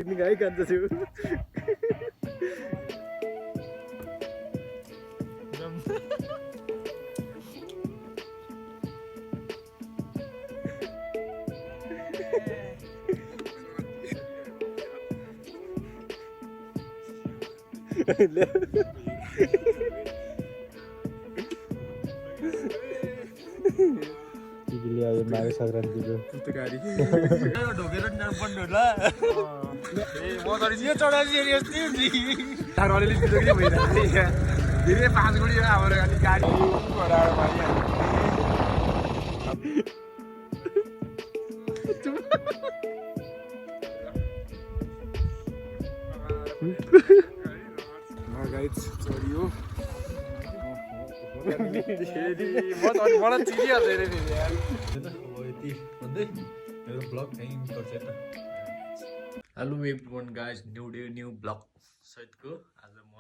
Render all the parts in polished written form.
गाई कान्छ छु Gili aja माघे संक्रान्तिको पुतकारी ढोकेर पर्नु होला म त यो चढाली यस्तै हुन्छ तार अलिअलि बिजोगी भइरहेको छ धेरै 5 गुडी हाम्रो अलि गाडी गराएर मारिया गाइस चढियो hello everyone guys new day new blog सहितको आज म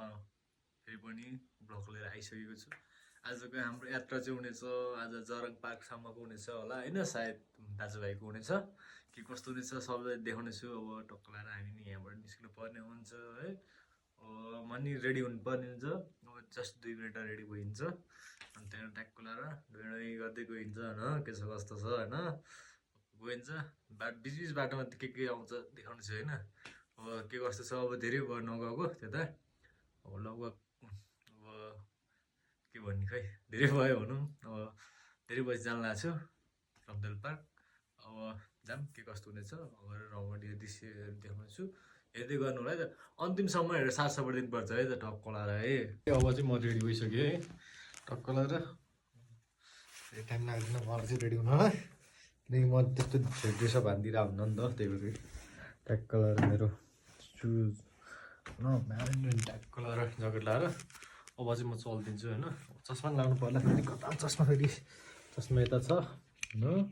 फेरि पनि ब्लग लिएर आइसकेको छु। आजको हाम्रो यात्रा चाहिँ हुनेछ आज जरङ पार्कसम्मको हुनेछ होला होइन, सायद दाजुभाइको हुनेछ के कस्तो हुनेछ सबैलाई देखाउनेछु। अब टक्क लाएर हामी नि यहाँबाट निस्किनु पर्ने हुन्छ है, म नि रेडी हुनुपर्ने हुन्छ। अब जस्ट 2 मिनटमा रेडी भइन्छ अनि त्यहाँबाट ट्याक्क लाएर ढुँडै गर्दै गइन्छ होइन, के छ कस्तो छ होइन गइन्छ। बिच बिच बाटोमा के आउँछ देखाउने छु होइन। अब के कस्तो छ, अब धेरै भयो नगएको त्यता, अब लगभग अब के भन्ने खै धेरै भयो भनौँ। अब धेरै बजी जान लाग्छ रम्देल पार्क। अब जाम के कस्तो हुनेछ रमाइलो दृश्य देखाउँछु, हेर्दै गर्नु होला है त। अन्तिमसम्म हेरेर साथ सपोर्ट दिनुपर्छ है त टक्क लाएर है। अब चाहिँ म रेडी भइसकेँ है, टक्क लाएर टाइम लाग्दैन मलाई चाहिँ रेडी हुन है, किनकि म त्यस्तो ड्रेसअप हानिदिएर हुन्न नि त, त्यही भएर ट्याक्क लाएर मेरो सुज होइन ट्याक्क लाएर ज्याकेट लाएर अब चाहिँ म चलिदिन्छु होइन। चस्मा लाउनु पर्ला फेरि, कता चस्मा फेरि, चस्मा यता छ होइन,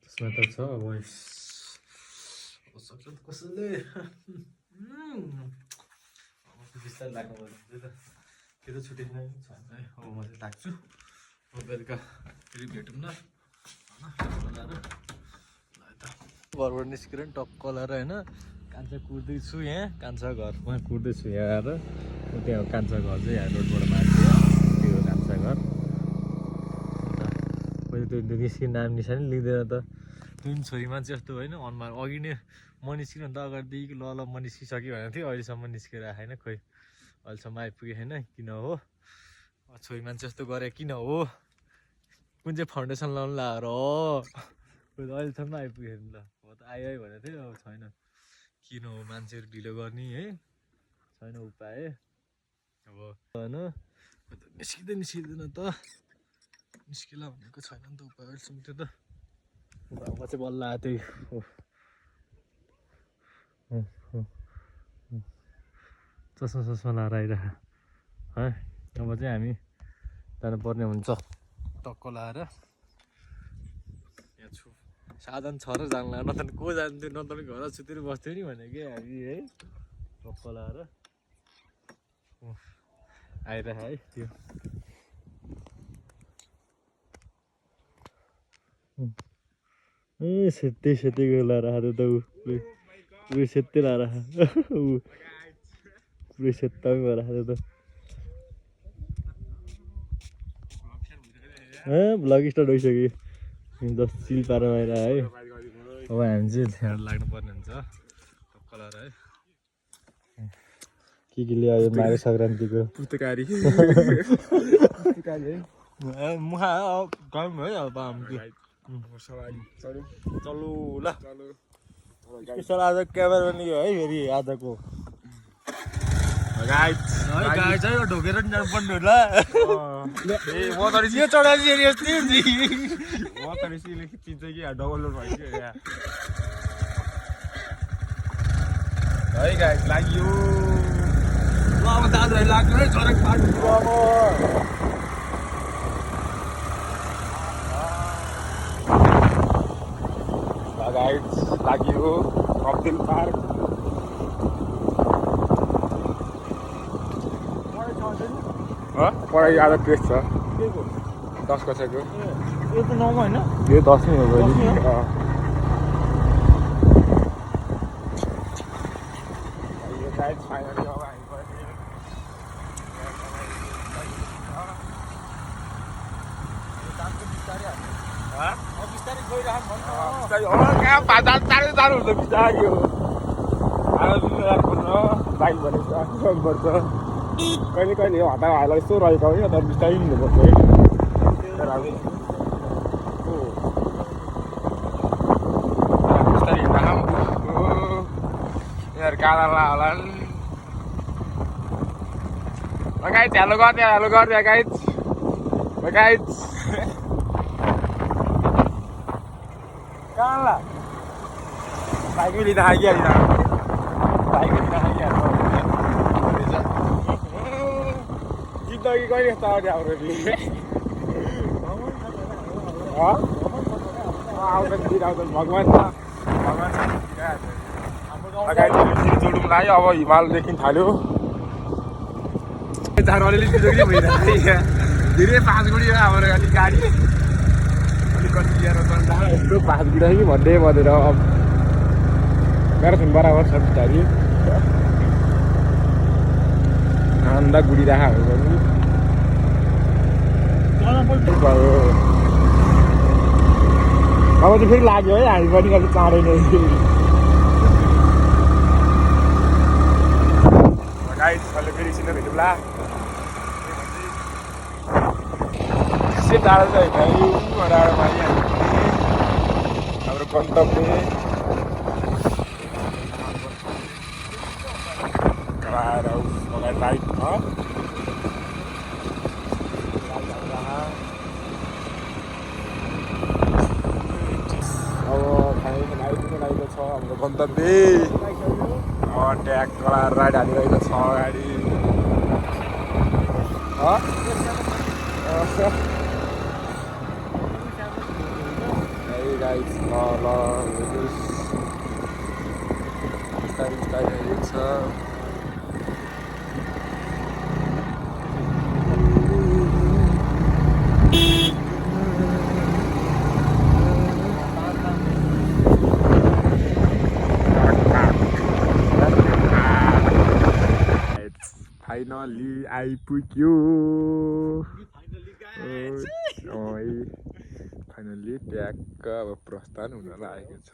चस्मा यता छ। अब सक्छ कसैले बिस्तारै लाग्नु पर्छ त, के त छुट्टै छैन है। अब म चाहिँ लाग्छु, अब बेलुका फेरि भेटौँ न होइन। घरबाट निस्केर नि टक्क लाएर होइन कान्छा कुर्दैछु, यहाँ कान्छा घरमा कुर्दैछु यहाँ आएर। त्यहाँ कान्छा घर चाहिँ यहाँ रोडबाट माथि त्यो हो कान्छा घर। पहिले त्यो निस्किने नाम निशानी लिँदैन त, त्यो पनि छोरी मान्छे जस्तो होइन अनुहार। अघि नै म निस्किनु त अगाडिदेखि ल म निस्किसक्यो भनेको थिएँ, अहिलेसम्म निस्केर आएन खोइ, अहिलेसम्म आइपुगेँ होइन। किन हो छोरी मान्छे जस्तो गरे किन हो, कुन चाहिँ फाउन्डेसन लाउनु लगाएर हो, अहिलेसम्म आइपुगेँ नि ल। म त आयो है भनेको थिएँ, अब छैन किन हो मान्छेहरू ढिलो गर्ने है, छैन उपाय अब होइन। निस्किँदैन त, निस्किला भनेको छैन नि त उपाय अहिलेसम्म त्यो त। म चाहिँ बल्ल आएको त्यही चस्मा लाएर आइरह है। अब चाहिँ हामी जानुपर्ने हुन्छ टक्क लाएर। यहाँ छु साधन छ र जानु लाग्यो, नत्र को जान्थ्यो, नत्र घर सुतेर बस्थ्यो नि भने कि हामी है। टक्क लाएर आइरह है त्यो ए सेतै लाएर आएको त ऊ सेतै लाएर पुरै सेत्ता पनि भएर आएको त। भ्लग स्टार्ट भइसक्यो, 10 चिल पारमा आएर है। अब हामी चाहिँ त्यहाँ लाग्नुपर्ने हुन्छ टक्क लाएर है। के ल्यायो आज माघे संक्रान्तिको पुतकारी मुखा गरम है। अब हाम्रो चलु ल स्पेसल आज क्यामेराम्यान यो है फेरि आजको गाइज है, ढोकेर नि जानुपर्ने होला म त यो चढाली यस्तै हुन्छ म त रिसिले खिचिन्छ कि डबल लोड भइसक्यो यहाँ है गाइज लाग्यो। ल अब दाजुभाइ लाग्यो है जरङ पार्क अब गाइज लाग्यो रम्देल पार्क। पढाइ आज टेस्ट छ 10 कक्षाको। यो त 9 होइन, यो 10 नै हो। गाइस फाइनली अब हामी पनि बिस्तारै गइरहनु भन्नु कहाँ बाजार टाढो टाढो हुन्छ बिस्तारै हो बाइक भनेको आफूपर्छ कहिले कहिले हतार हाल यस्तो रहेको होइन तर बिस्तारै हिँड्नुपर्छ है बिस्तारै हिँड्दा यहाँ काला होला लगाइज हेलो गरिदियो गाइज कहाँ बाइक लिँदा खाइहाल्छ जिन्दगी कहिले यस्तो आउने हाम्रो आउँदैन दिन आउँदैन भगवान् छ जोडौँ लाग्यो अब हिमाल देखिन थाल्यो अलिअलि बिजोगी भइरहेको यहाँ धेरै 5 गुडी हाम्रो अलिक गाडी अलिक कति लिएर चल्दा यस्तो 5 गुडी कि भन्दै भनेर अब म्याराथन बराबर छ बिस्तारी आन्दा गुडिरहेको पनि अब चाहिँ फेरि लाग्यो है हामी पनि अलिक चाँडै नै गाइस कहिले फेरि एकछिन भेटौँला त्यसै टाढो त होइन टाढोमा हाम्रो गन्तव्य राइट अब फाइनल आइपुग्नु छ हाम्रो गन्तव्य ट्याग गलाएर राइड हालिरहेको छ गाडी गाइस ल बिस्तारै छ फाइनली आइपुग्यो फाइनली ट्यागक अब प्रस्थान हुन लागेको छ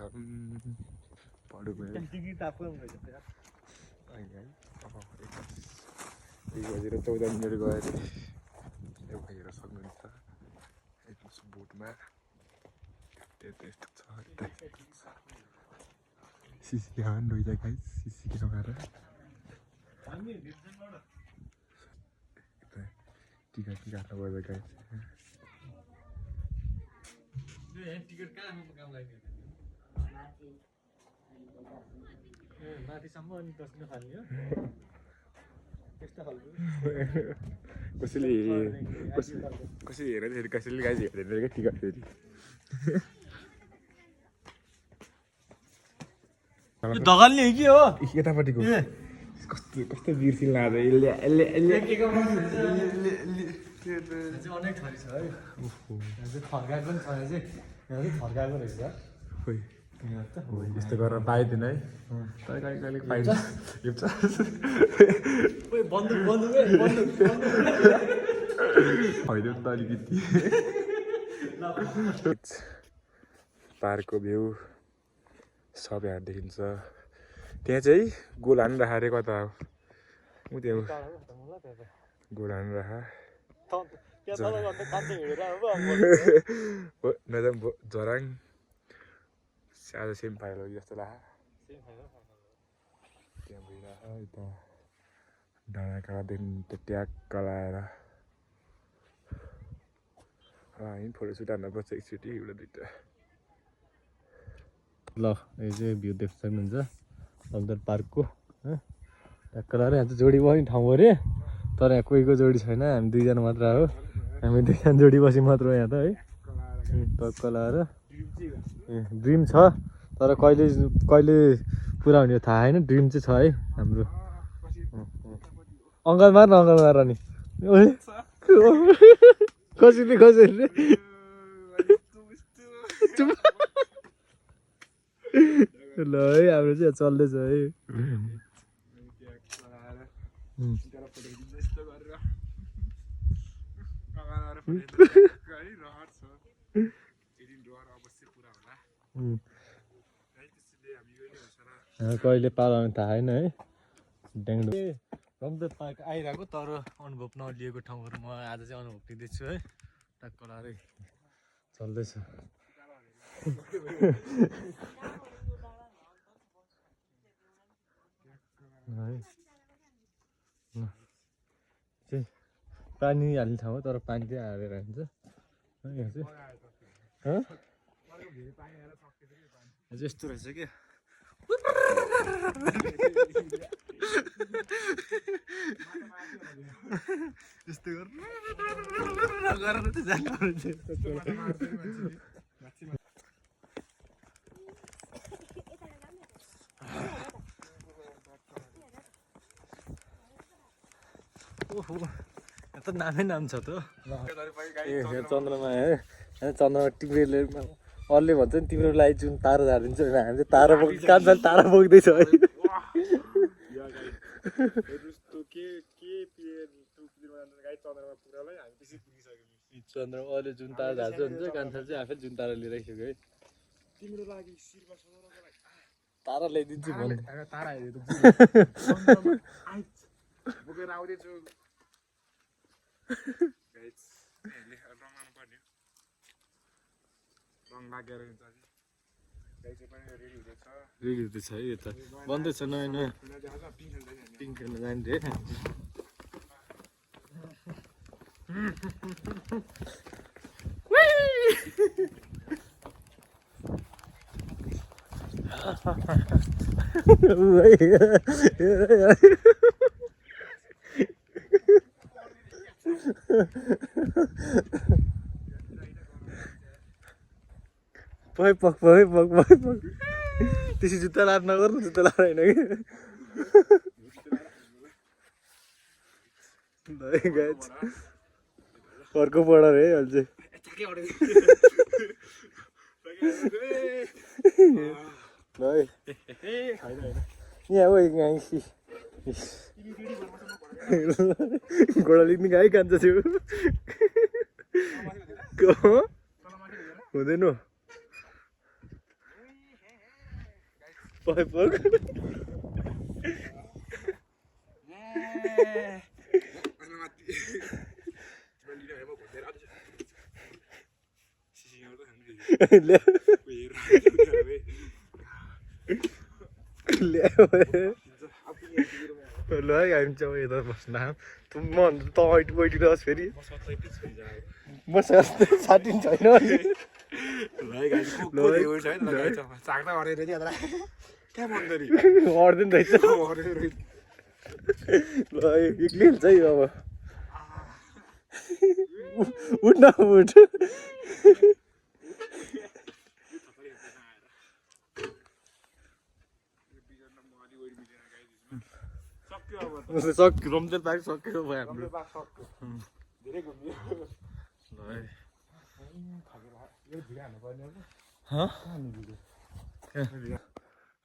एक बजेर 14 मिनट गयो अरे एउटा हेर सक्नुहुन्छ बोटमा त्यस्तो छ सिसी क्यामेरा रोइदा गाइस सिसी क्यामेरा टिकट काट्नु पर्छ गाइस टिकट कहाँ काम लाग्यो माथिसम्म अनि बस्नु फाल्यो त्यस्तो खालको कसैले हेर्दाखेरि कसैले गाइस हेर्दैन क्या टिकट फेरि ढकाल्ने हो कि हो यतापट्टिको कस्तो बिर्सिन लाग्छ अनेक थरी छ है फर्काएको पनि छ चाहिँ फर्काएको रहेछ यस्तो गरेर पाइँदैन है तर कहिले पाइन्छ होइन त अलिकति पार्कको भ्यू सब यहाँ देखिन्छ त्यहाँ चाहिँ गोल हानिरहेको अरे कता हो ऊ त्यो गोल हानिरहेको झराङ आज सेम फाइल हो जस्तो लाग्यो त्यहाँ भइरहेको यता डाँडाकाँडादेखि त्यो ट्याग लाएर हामी फोटोसुट हान्न पर्छ एकचोटि एउटा दुइटा ल यो चाहिँ भ्यू देख्न सक्नुहुन्छ अल्दर पार्कको ट्याग लाएर यहाँ चाहिँ जोडी बस्ने ठाउँ अरे तर यहाँ कोहीको जोडी छैन हामी 2 जना मात्र हो हामी 2 जना जोडी बसी मात्र हो यहाँ त है टक्क लाएर ड्रिम छ तर कहिले पुरा हुने थाहा छैन ड्रिम चाहिँ छ है हाम्रो अङ्कल मार नि कसरी ल है हाम्रो चाहिँ चल्दैछ है कहिले पार आउने थाहा छैन है ड्याङ्डो रम्ते पार्क आइरहेको तर अनुभव नलिएको ठाउँहरू म आज चाहिँ अनुभव लिँदैछु है टक्क लाएर चल्दैछ चाहिँ पानी हाल्ने ठाउँ हो तर पानी चाहिँ हालेर हुन्छ यहाँ चाहिँ यस्तो रहेछ क्या यस्तो गरेर चाहिँ जानुपर्छ ओहो यहाँ त नामै नाम छ त ए चन्द्रमा है चन्द्रमा टिप्रेले अरूले भन्छ नि तिम्रो लागि जुन तारा झारिदिन्छ भने हामी चाहिँ तारा कान्छाले तारा बोक्दैछ है चन्द्रमा अरूले जुन तारा झार्छ हुन्छ कान्छाले चाहिँ आफै जुन तारा लिएर आइसक्यो है तिम्रो लागि शिरमा तारा ल्याइदिन्छु भने तारा बोकेर आउँदैछु रङ लागेर रेडी हुँदैछ है यो त बन्दैछ नयाँ नयाँ पिङ खेल्न जाने है पक त्यसै जुत्ता लाएर नगर्नु जुत्ता लाएर होइन कि अर्को पढार है अहिले यहाँ हो घोडा लिने गाई कान्छ छु हुँदैन पक ल है हामी चाहिँ यता बस्न म त बैठिरहोस् फेरि म 60 छैन अड्दैन रहेछ ल एक्लै हुन्छ है अब उठ न उठ सक्यो रम्तेल पार्क सक्यो भयो हाम्रो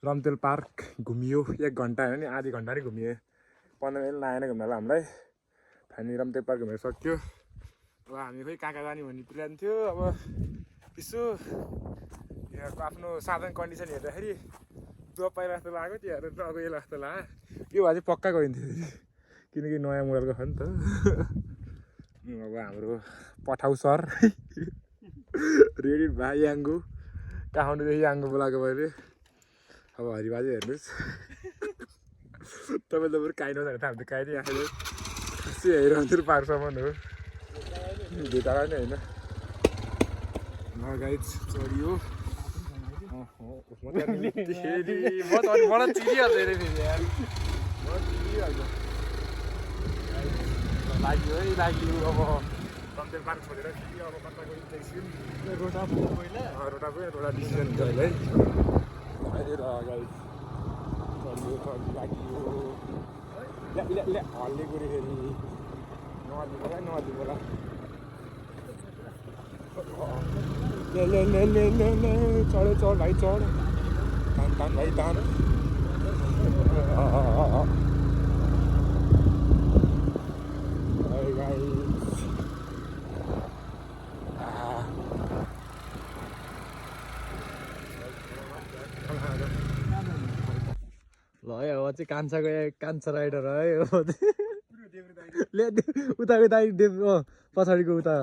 रम्तेल पार्क घुमियो 1 घन्टा होइन नि आधी घन्टा नै घुमियो 15 मिनट लागेन घुम्नलाई हामीलाई फाइनली रम्तेल पार्क घुमेर सक्यो अब हामी खोइ कहाँ जाने भन्ने प्लान थियो अब यसो यहाँको आफ्नो साधन कन्डिसन हेर्दाखेरि दुवा पाइला जस्तो लाग्यो त्यो हेरेर नगएला जस्तो लाग्यो यो भए चाहिँ पक्का गइन्थ्यो किनकि नयाँ मोडलको छ नि त अब हाम्रो पठाउ सर रेडी भाइ याङ्गो काठमाडौँदेखि याङ्गो बोलाएको मैले अब हरिबाजे हेर्नुहोस् तपाईँले बरु काहीँ नजाने त हामी त काहीँ नै आफैले खुसी हेरिरहन्थ्यो पार्कसम्म हो भेटाएर नै होइन गाइड चढियो मलाई चिरिहाल्छ अरे फेरि यार लाग्यो है लाग्यो अब रम्तेल पार्क छोडेर फेरि अब कता गइँदैछौँ रोटा डिसिजन हुन्छ अहिले है अहिले र गाइड चढ्यो लाग्यो हल्ले गऱ्यो फेरि नहाल्नु होला ले चढ भाइ चढ तान भाइ तान है अब चाहिँ कान्छा राइडर है ले उताको दाइ पछाडिको उता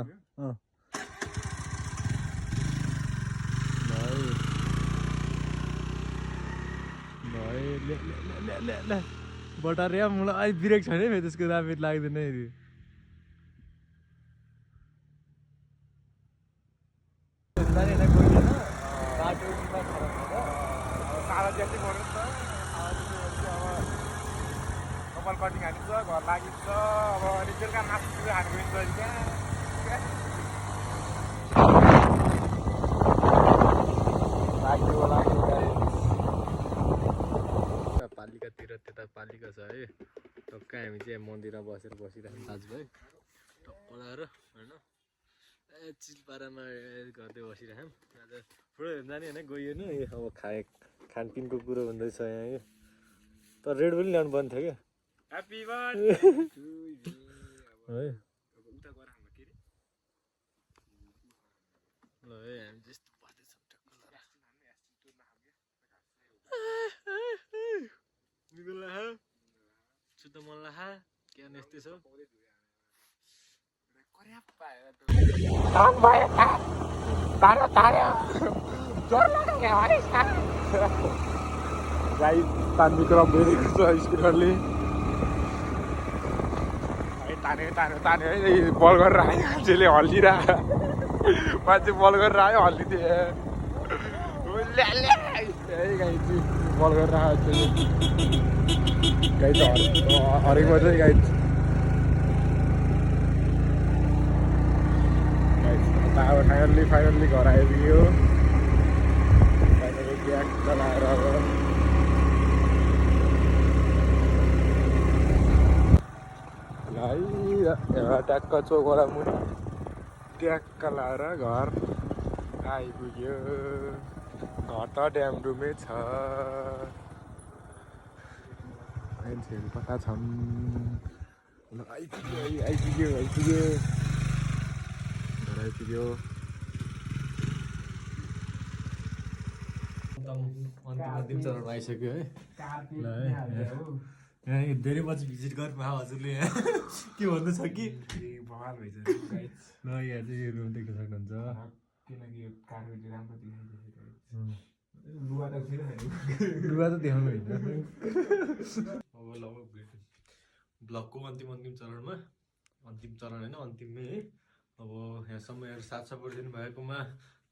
बटार मलाई ब्रेक छैन है त्यसको दामी लाग्दैन है कपाल कटिङ हानिन्छ घर लागिन्छ अब अनि बेलुका मासु खानु गइन्छ पालिकातिर त्यता पालिका छ है टक्क हामी चाहिँ मन्दिरमा बसिरहेको दाजुभाइ टक्क लगाएर होइन चिलपारामा गर्दै बसिरहेँ आज ठुलो हेर्नु जाने होइन गइएन अब खानपिनको कुरो हुँदैछ यहाँ तर रेड पनि ल्याउनु पर्ने थियो क्या ह्याप्पी बर्थडे टु यु है अब उता गएर हाम्रो के ल है हामी त्यस्तो बस्दैछौँ टक्क लगाएर सुत्न मन लाग्यो के यस्तै छ गाई तान्ने क्रम भइरहेको छ स्कुटरले ताने है बल गरेर आयो मान्छेले हल्लिरहेको मान्छे बल गरेर आयो हल्लिदिए गाई चाहिँ बल गरेर आएको गाई त हरेक वर्ष गाई फाइनल्ली घर आइपुग्यो ब्याग चलाएर अब ट्याक्क चोकबाट मुनि ट्याक्क लाएर घर आइपुग्यो घर त ड्यामडुमै छ मान्छेहरू कता छन् आइपुग्यो घर आइपुग्यो अन्तिम चरणमा आइसक्यो है ल है धेरै पछि भिजिट गर्नु हजुरले यहाँ के भन्नु छ कि बवाल भइछ ल यहाँ चाहिँ यो रुम देख्न सक्नुहुन्छ किनकि यो कार्पेटले राम्रो देखाइदिएको लुगा त देखाउनु होइन अब लगभग ब्लगको अन्तिम चरणमा अन्तिम चरण होइन अन्तिममै है अब यहाँसम्म हेरेर साथ सपोर्ट दिनु भएकोमा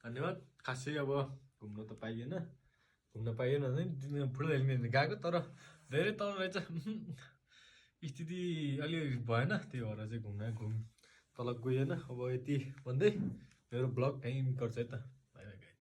धन्यवाद खासै अब घुम्न पाइएन भने ठुलो हेल्मेट गएको तर धेरै तल रहेछ स्थिति अलिअलि भएन त्यही भएर चाहिँ तल गइएन अब यति भन्दै मेरो ब्लग यहीँ गर्छ है त।